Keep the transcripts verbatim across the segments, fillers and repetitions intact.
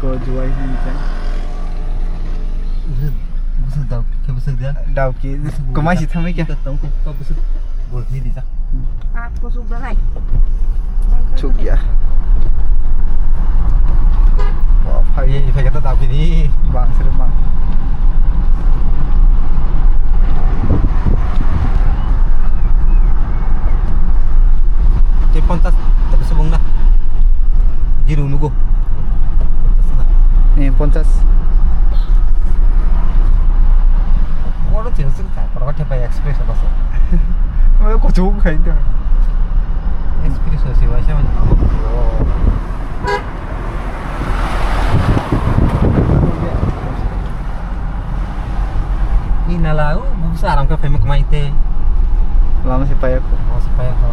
Ko juai hin ka. Busuk dau ke busuk dia. Dau ke. Busuk, busuk. Komai si thamai kya? Tong ko busuk. Bol ni dija. Aap ko suk dai. Chuk ya. Wah, phai. Ye, phai kata dau ke ni. Bang sir bang. Tei ponchas, tapi subung na. Jiru nugo. Ponchas na. Eh, ponchas. Oro cheng sing thai, poro khe pai express abo se. Oro kuchuk khai ta. Express se wa se man. Ina la, u, busa aram khe phaima kwmai te. Lama se paya ko. Lama se paya ko.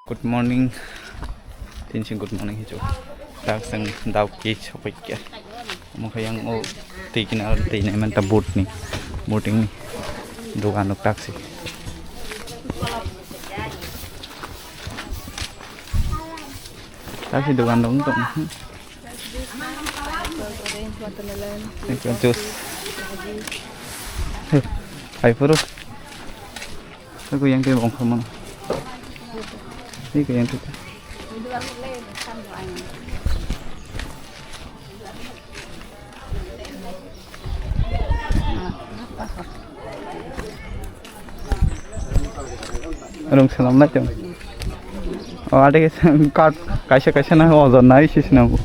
Good morning. Tini si good morning hichu. Tak sang dau ke sopai kya. Omo khe yang o twi kinaro twi nai manta boat ni, boating ni dogan rok tak se. Tak se dogan rok wng tong. Eko juice. Hai phuru. Eko yang twi bong khamano. Eko yang twi. Rung salam lai tong. O ade ke card kaisa kaisa na ojon nai sis na bu.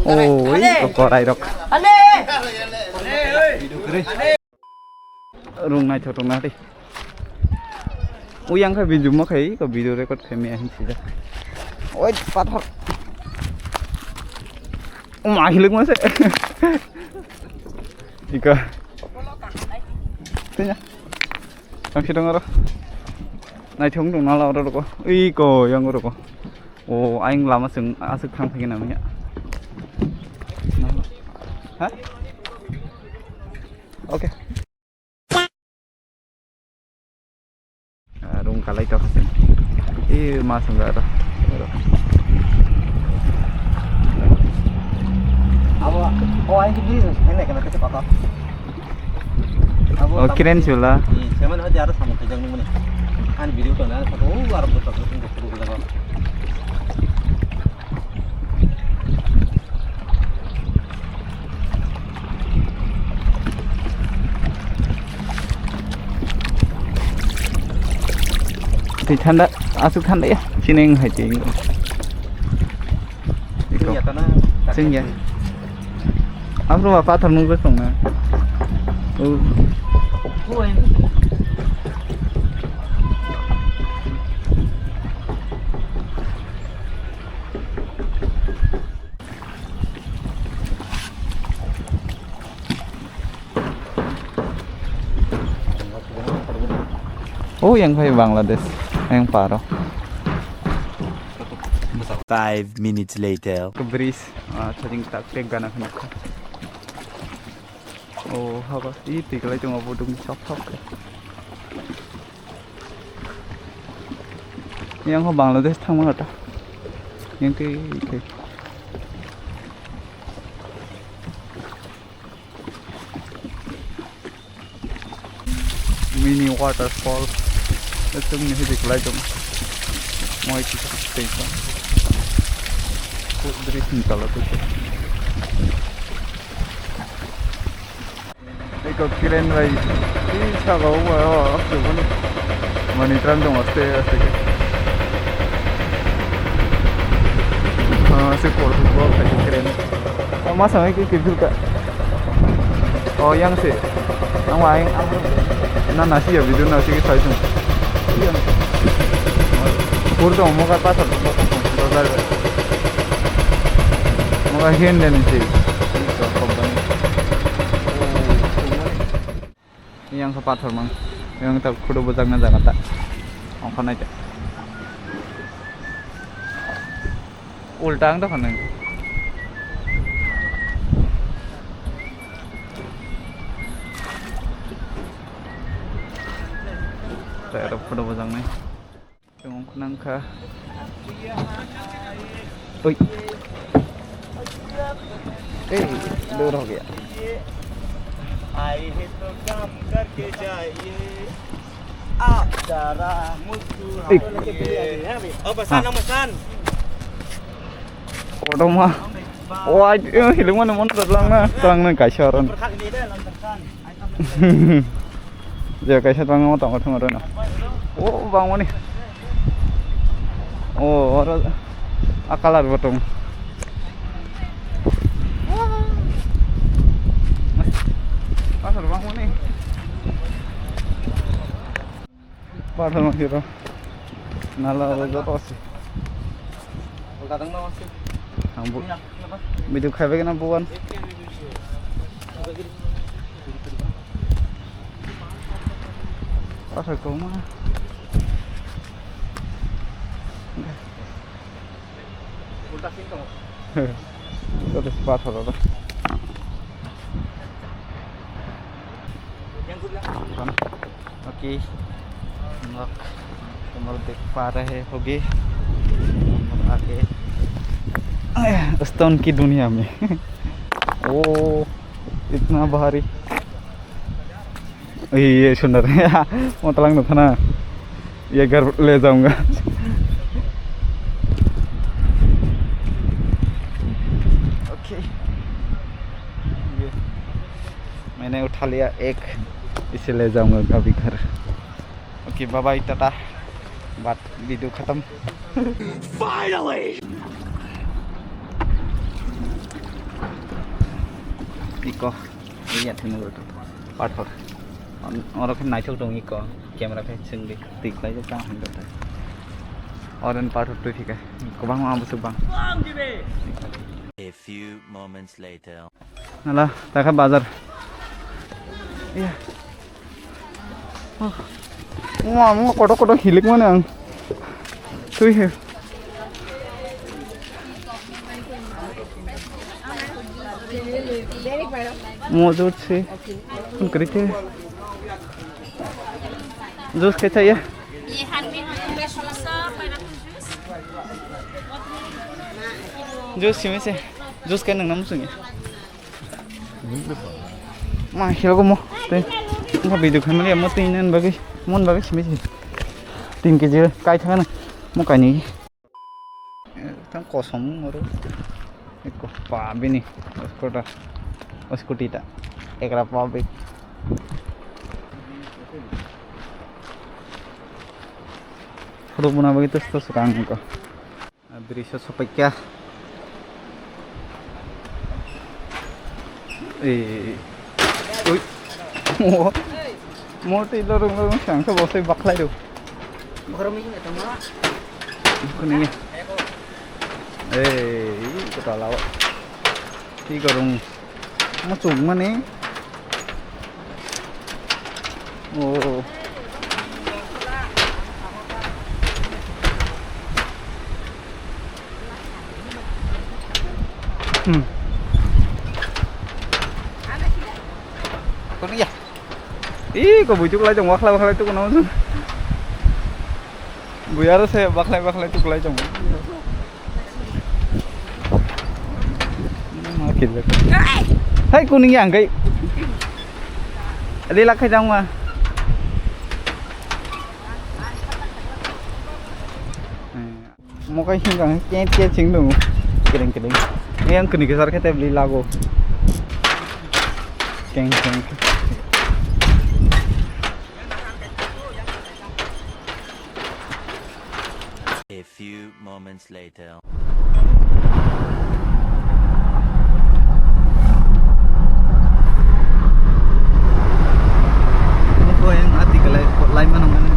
O, oi, korai rok. Rung naithok rung nari. Uyang khe video ma khai, ko video record khai maya hin sida. Oi, pathor. Uma hiluk ma se. Ika. Tinya. Tang si dong aro. Naithok dong nala oro roko. Iko yang roko. O, ayang lama seng asuk thang thang na manya. Ha? Okay. Ah, rung kalai tok sen. Eh, masuk enggak ada. Abo, oh, aing ke biri, enak, enak, kecil apa? Abo, oh, keren sih lah. Iya, saya mana aja ada sama kerja ini. Kan video tuh, nah, satu, oh, Arab betul, betul, betul, betul, betul. Twi thanda, aswk thanda ya, chini wng hai twi. Chwng ya. Aphuru ba pathor nukjak tongna. O. O yang phai Bangladesh, yang paro. Five minutes later. Bridge, ah, chajing tak tek gana khani. O haba, i twi kwlai tongo, bo dugni sok sok. Yang ho Bangladesh thangma kata. Yang ke, ke. Mini waterfall. Itu mini hidik lai dong. Moi kita tengok. Kok dari sini kalau tuh. Eko crane bai, i saka o bai o, o, o, mani tram dong aste aste ke. Ah, se por tu bo khai crane. O, ma samai ke kibir ka. O, yang se. Ang wa, ang, ang. Na, na, si ya, video na, si ke sai tung. Por dong, mo ka pa sa, mo ka pa sa. Mo ka hen den si. Yang khe pathor mang. Yang tak khudu bujakna jaga ta. Ongkha nai ta. Ulta ang dokha nang. Photo bojaknai. Tongkha nangkha. Oi. Ei, dor ho gaya. Aaye to kaam karke jaiye. Aap zara muskuraiye. Ei. Oh, basan, basan. Kotorma. Oh, ai, eh, hilik mani mon rwlang na. Tang nang kaisa ron. Je kaisa tang mo tang thang ron. Oh, bang mani. Oh, oro a colour bo tong. Pathor bang mani. Pathor ma hero. Nala o joto se. Ang bu-, video khai bai na buwan. Pathor koma. Joto se pathor oro. Okay, हम लोग कमल देख पा रहे होंगे। हम लोग आके stone की दुनिया में। ओ, इतना भारी। ये, ये सुंदर। वो तलंग तो था ना। ये घर ले जाऊंगा। ओके। ये मैंने उठा लिया एक, इसे ले जाऊंगा अभी घर। Okay, bye bye, tata. बात वीडियो खत्म। Finally! Iko. Iya, thwngwi rwdi. Pathor. Oro khe naithok tong iko. Camera khe chwngdi. Twi khlaijak tang hwn rwdi. Oro ni pathor twi thika. Kwbangma bwswk bang. A few moments later. Nala, takha bazar. Iya. Wah, wah, kotor kotor hilik mana ang. Tui he. Mo jut si. Kun kri the. Jus khe chaya. Jus simi se. Jus khe nang nam sungi. Ma, hirogo mo. Tei, wngkha video khaimani mo tei nini bagwi, mon bagwi simi se. Tin kg kai thangna mo kaini. Tang kosom oro. Eko pa bini scooter. Scooty ta. Ekra pa bi. Photo buna bagwi tos tos rang ko. Bridge o sopaikha. Ei, ui. Mo, mo tei lorong lorong sang khe bo se baklai rw. Bokhorok mui khe tongma. Khuni. Ei, kota lao. Tei korong. Mo chukmani. Oh. Hmm. Kono ya. Ih, ko bujuk lai jong wakhlai wakhlai tu kono. Buyar se bakhlai bakhlai tuklai chong. Hai kuning yang kai. Lila khai jang ma. Mokai hing kang ket ket sing dong. Kedeng kedeng. Yang kuni kesar kete beli lago. Keng keng. A few moments later. Muko yang ati kalai, laimano mano.